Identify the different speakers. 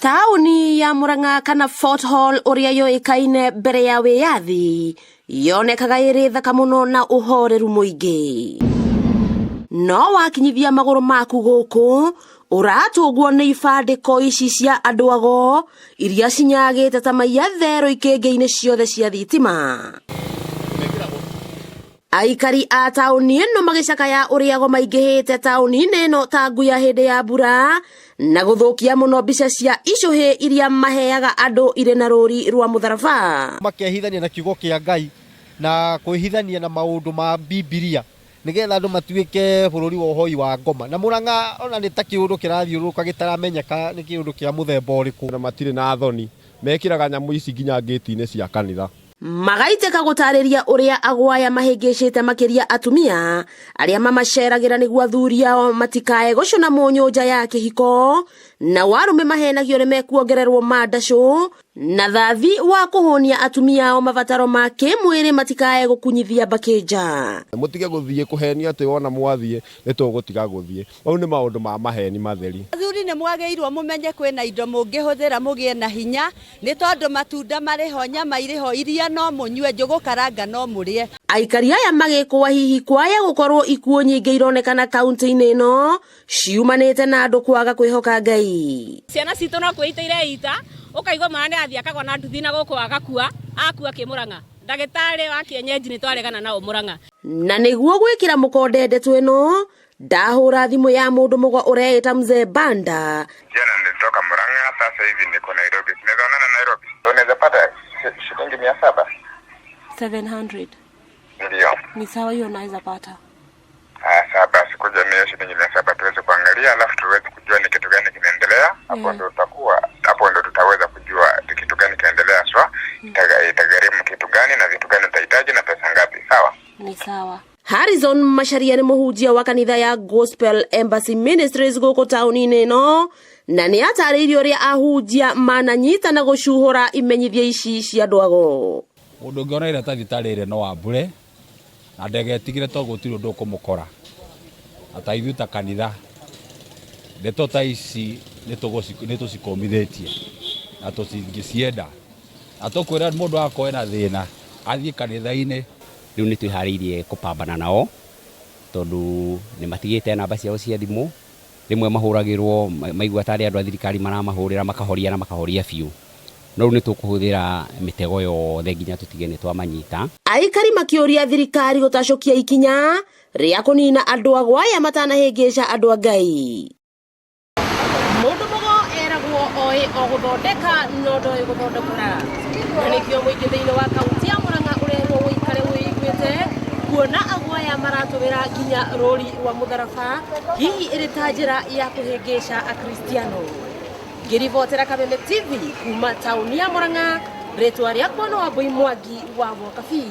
Speaker 1: Taũni ya Murang'a kana Fort Hall ũrĩa yũĩkaine mbere ya wĩyathi yonekaga ĩrĩ thaka mũno na ũhoreru mũingĩ. No wakinyithia magũrũ maku gũkũ ũratũngwo nĩ ibandĩko ici cia andũ ago iria cinyagĩte ta maiya therũ ikĩngĩ-inĩ ciothe cia thitima. Aikari a taũni ĩno magĩcakaya ũrĩa ago maingĩhĩte taũni-inĩ ĩno ta nguya hĩndĩ ya mbura na gũthũkia mũno mbica cia icũhĩ iria maheaga andũ irĩ na rũri rwa mũtharaba.
Speaker 2: Makehithania na kiugo kĩa Ngai na kwĩhithania na maũndũ ma Bibilia nĩgetha andũ matuĩke bũrũri wa ũhoi wa ngoma. Na Mũrang'a ona nĩ ta kĩũndũ kĩrathiũrũrũka gĩtaramenyeka nĩ kĩũndũ kĩa mũthemba ũrĩkũ.
Speaker 3: Na matirĩ na thoni, mekĩraga nyamũ ici nginya ngĩti-inĩ cia kanitha.
Speaker 1: Magaitĩka gũtarĩria ũrĩa agwaya mahĩngĩcĩte makĩria atumia arĩa mamaceragĩra nĩguo athuri ao matikae gũcũna mũnyũ nja ya kĩhiko, na warũme mahenagio nĩ mekuongererwo mandacũ na thathi wa kũhũnia atumia ao mabataro ma kĩmwĩrĩ matikae gũkunyithia mbakĩ nja.
Speaker 3: Mũtige gũthiĩ kũhenia atĩ wona mwathiĩ nĩ tũgũtiga gũthiĩ. Mau nĩ maũndũ ma maheni matheri.
Speaker 4: Athuri nĩ mwagĩrĩirwo mũmenye kwĩna indo mũngĩhũthĩra mũgĩe na hinya, nĩ tondũ matunda marĩ ho, nyama irĩ ho, iria no mũnyue, njũgũ karanga no mũrĩe.
Speaker 1: Aikari aya magĩkũa hihi kwaya gũkorwo ikuũ nyingĩ ironekana kaunti-inĩ ĩno ciumanĩte na andũ kwaga kwĩhoka Ngai.
Speaker 5: Ciana citũ no kwĩita ireita, ũkaigua mwana nĩ athiĩ akagwa na nduthi na gũkũ agakua, akua kĩmũrang'a. Ndagĩtarĩ wa kĩenyenji nĩ twaregana nao Mũrang'a.
Speaker 1: Na nĩguo gwĩkĩra mũkonde ndeto ĩno, ndahũra thimũ ya mũndũ mũgo ũreĩta Mzee Banda.
Speaker 6: Jana nilitoka Murang'a, sasa hivi niko Nairobi. Tunaweza onana Nairobi? Unaweza pata shilingi 700?
Speaker 7: 700.
Speaker 6: Ndio.
Speaker 7: Ni sawa, hiyo naweza pata.
Speaker 6: Sawa basi, kuja na hiyo shilingi 700 tuweze kuangalia, alafu tuweze kujua ni kitu gani kinaendelea. Hapo ndo tutakuwa, hapo ndo tutaweza kujua ni kitu gani kinaendelea haswa, itagharimu kitu gani na vitu gani utahitaji na pesa ngapi. Sawa?
Speaker 7: Ni sawa.
Speaker 1: Harrison Macharia nĩ mũhunjia wa kanitha ya Gospel Embassy Ministries gũkũ taũni-inĩ ĩno, na nĩ atarĩirie ũrĩa ahunjia mananyita na gũcuhũra imenyithia ici cia andũ ago.
Speaker 8: Mũndũ ũngĩona iratathi ta rĩrĩ no ambure na ndegetigĩre tondũ gũtirĩ ũndũ ũkũmũkora. Na ta ithuĩ ta kanitha, ndeto ta ici nĩ tũcikũmithĩtie na tũtingĩcienda. Na tũkwĩra mũndũ akorwo ena thĩna athiĩ kanitha-inĩ.
Speaker 9: Rĩu nĩ twĩharĩirie kũpambana nao tondũ nĩ matigĩte namba ciao cia thimũ, rĩmwe mahũragĩrwo maigua tarĩ andũ a thirikari maramahũrĩra makahoria na makahoria biũ. No rĩu nĩ tũkũhũthĩra mĩtego yothe nginya tũtige nĩ twamanyita.
Speaker 1: Aikari makĩũria thirikari gũtacũkia ikinya rĩa kũnina andũ agwaya matanahĩngĩca andũ a Ngai. Mũndũ mũgo eragwo oĩ o gũthondeka no ndoĩ gũthondekũra. Na nĩkĩo mũingĩ thĩinĩ wa kaunti ya Murang'a ũrerwo ũikare wĩiguĩte kuona agwaya maratũmĩra nginya rũri rwa mũtharaba, hihi ĩrĩ ta njĩra ya kũhĩngĩca Akristiano. Ngĩribotera Kameme TV kuma taũni ya Murang'a, rĩtwa rĩakwa no Wambui Mwangi wa Mwakabi.